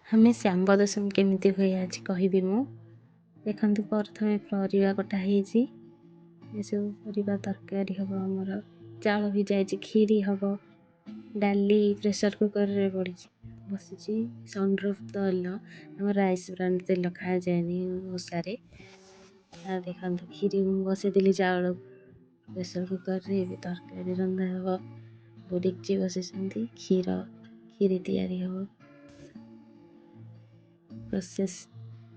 ଆମେ ଶାମ୍ବ ଦଶମୀ କେମିତି ହୁଏ ଆଜି କହିବି ମୁଁ। ଦେଖନ୍ତୁ, ପ୍ରଥମେ ପରିବା କଟା ହେଇଛି। ଏସବୁ ପରିବା ତରକାରୀ ହେବ ଆମର। ଚାଉଳ ଭିଜାହେଇଛି, କ୍ଷୀରି ହେବ, ଡାଲି ପ୍ରେସର୍ କୁକର୍ରେ ପଡ଼ିଛି, ବସିଛି। ସନଡ୍ରପ୍ ତେଲ, ଆମ ରାଇସ୍ ବ୍ରାଣ୍ଡ ତେଲ ଖାଆଯାଏନି ଓଷାରେ। ଆଉ ଦେଖନ୍ତୁ, କ୍ଷୀରି ମୁଁ ବସେଇଦେଲି ଚାଉଳ ପ୍ରେସର୍ କୁକର୍ରେ। ଏବେ ତରକାରୀ ରନ୍ଧା ହେବ। ଡେକ୍ଚି ବସେଇଛନ୍ତି, କ୍ଷୀରି ତିଆରି ହେବ। ପ୍ରୋସେସ୍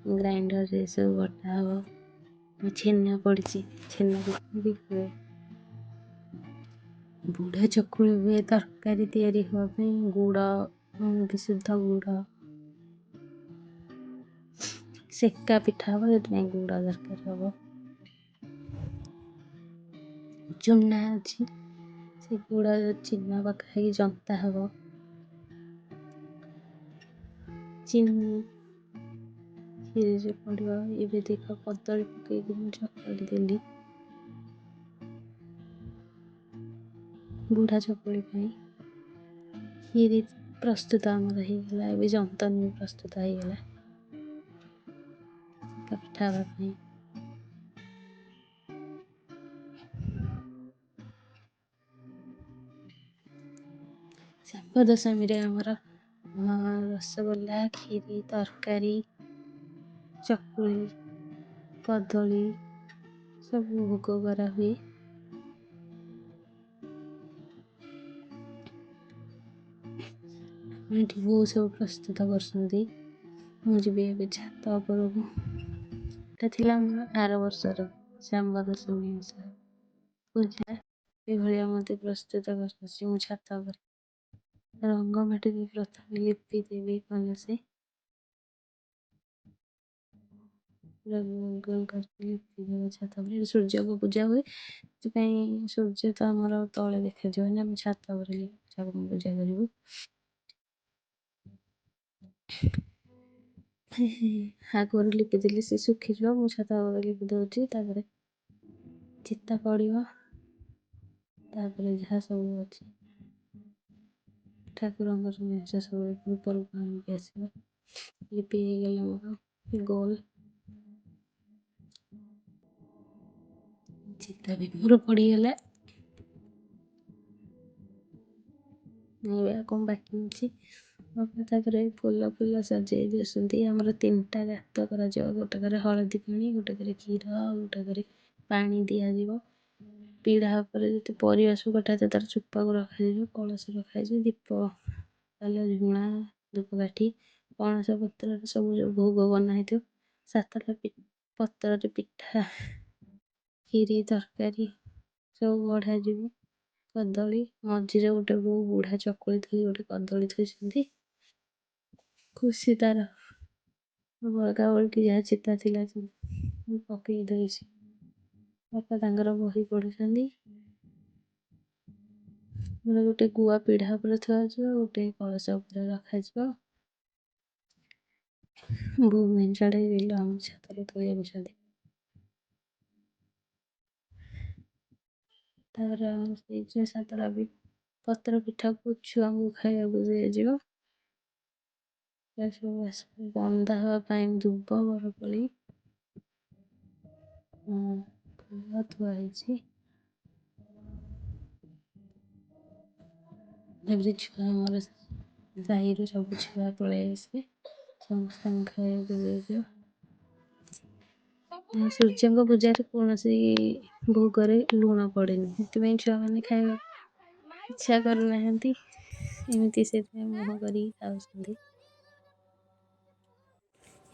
ଗ୍ରାଇଣ୍ଡରରେ ସବୁ ବଟା ହେବ। ଛେନା ପଡ଼ିଛି, ଛେନା ବି ହୁଏ। ବୁଢ଼ା ଚକୁଳି ହୁଏ। ତରକାରୀ ତିଆରି ହେବା ପାଇଁ ଗୁଡ଼, ବିଶୁଦ୍ଧ ଗୁଡ଼। ସେକା ପିଠା ହେବ, ସେଥିପାଇଁ ଗୁଡ଼ ଦରକାର ହେବ। ଚୁନା ଅଛି, ସେ ଗୁଡ଼ ଚୁନା ପକା ହେଇକି ଜନ୍ତା ହେବ। ଚିନି କ୍ଷୀରିରେ ପଡ଼ିବ। ଏବେ ଦେଖ, କଦଳୀ ପକେଇକି ମୁଁ ଚକଟି ଦେଲି ବୁଢ଼ା ଚକୁଳି ପାଇଁ। କ୍ଷୀରି ପ୍ରସ୍ତୁତ ଆମର ହେଇଗଲା। ଏବେ ଜନ୍ତଣି ବି ପ୍ରସ୍ତୁତ ହେଇଗଲା ପିଠା ହେବା ପାଇଁ। ଶାମ୍ବ ଦଶମୀରେ ଆମର ରସଗୋଲା, କ୍ଷୀରି, ତରକାରୀ, ଚକୁଳି, କଦଳୀ ସବୁ ଭୋଗ କରାହୁଏ। ଏଠି ବୋଉ ସବୁ ପ୍ରସ୍ତୁତ କରୁଛନ୍ତି। ମୁଁ ଯିବି ଏବେ ଛାତ ଉପରକୁ। ଏଇଟା ଥିଲା ଆମର ଆର ବର୍ଷର ଶାମ୍ବ ଦଶମୀ ଓଷା ପୂଜା। ଏଭଳିଆ ମୋତେ ପ୍ରସ୍ତୁତ କରୁଛି ମୁଁ ଛାତ ଉପରେ। ରଙ୍ଗ ମାଟି ବି ପ୍ରଥମେ ଲିପି ଦେବି ଭଲସେ। ପୁରା ଗୋଲ କରିକି ଲିପି ଦେବ ଛାତ ଉପରେ। ସୂର୍ଯ୍ୟଙ୍କ ପୂଜା ହୁଏ, ସେଥିପାଇଁ ସୂର୍ଯ୍ୟ ତ ଆମର ତଳେ ଦେଖାଯିବନି, ଆମେ ଛାତ ଉପରେ ପୂଜା କରିବୁ। ଆଗରୁ ଲିପିଦେଲି, ସେ ଶୁଖିଯିବ। ମୁଁ ଛାତ ଉପରେ ଲିପି ଦେଉଛି। ତାପରେ ଚିତା ପଡ଼ିବ। ତାପରେ ଯାହା ସବୁ ଅଛି ଠାକୁରଙ୍କର ଜିନିଷ ସବୁ ଉପରକୁ ଆଣିକି ଆସିବ। ଲିପି ହେଇଗଲା ମୋର ଗୋଲ। ଚିତା ବି ମୋର ପଡ଼ିଗଲା। ଏବେ ଆଉ କ'ଣ ବାକି ଅଛି? ତାପରେ ଫୁଲ ଫୁଲ ସଜେଇ ଦେଉଛନ୍ତି। ଆମର ତିନିଟା ଗାତ କରାଯିବ। ଗୋଟାକରେ ହଳଦୀ ପାଣି, ଗୋଟାକରେ କ୍ଷୀର, ଆଉ ଗୋଟାକରେ ପାଣି ଦିଆଯିବ। ପିଢ଼ା ଉପରେ ଯେତେ ପରିବା ସବୁ କଟା ହେଇଥିବ, ତାର ଚୋପାକୁ ରଖାଯିବ। କଳସ ରଖାଯାଇଛି, ଦୀପ, ଝୁଣା, ଧୂପକାଠି, ପଣସ ପତ୍ରରେ ସବୁ ଯେଉଁ ଭୋଗ ବନା ହେଇଥିବ, ସାତଟା ପତ୍ରରେ ପିଠା, କ୍ଷୀରି, ତରକାରୀ ସବୁ ବଢ଼ାଯିବ। କଦଳୀ ମଝିରେ ଗୋଟେ ବୋଉ ବୁଢ଼ା ଚକୁଳି ଥୋଇ ଗୋଟେ କଦଳୀ ଥୋଇଛନ୍ତି। ଖୁସି ତାର। ବଳକା ବଳକି ଯାହା ଚିତା ଥିଲା ସବୁ ପକେଇ ଦେଇଛି। ବାପା ତାଙ୍କର ବହି ପଢ଼ୁଛନ୍ତି। ମୋର ଗୋଟେ ଗୁଆ ପିଢ଼ା ଉପରେ ଥୁଆଯିବ, ଗୋଟେ କଳସ ଉପରେ ରଖାଯିବ। ବୋଉ ମେଞ୍ଚାଟେ ବିଲ ଆମ ଛାତରେ ତୋଳି ଆଣିଛନ୍ତି। ତାପରେ ଆମର ସେଇ ଯେଉଁ ସାତଟା ବି ପତ୍ର ପିଠାକୁ ଛୁଆଙ୍କୁ ଖାଇବାକୁ ଦିଆଯିବ। ସବୁ ବନ୍ଧା ହେବା ପାଇଁ ଦୁବ, ବରକୋଳି, ଫୁଲ ଥୁଆ ହେଇଛି। ତାପରେ ଛୁଆ, ଆମର ସାହିରୁ ସବୁ ଛୁଆ ପଳେଇ ଆସିବେ, ସମସ୍ତଙ୍କୁ ଖାଇବାକୁ ଦିଆଯିବ। ସୂର୍ଯ୍ୟଙ୍କ ପୂଜାରେ କୌଣସି ଭୋଗରେ ଲୁଣ ପଡ଼େନି, ସେଥିପାଇଁ ଛୁଆମାନେ ଖାଇବାକୁ ଇଚ୍ଛା କରୁନାହାନ୍ତି। ଏମିତି ସେଥିପାଇଁ ମୁହଁ କରିକି ଖାଉଛନ୍ତି।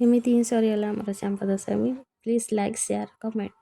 ଏମିତି ହିଁ ସରିଗଲା ଆମର ଶାମ୍ବ ଦଶମୀ। Please like, share, comment.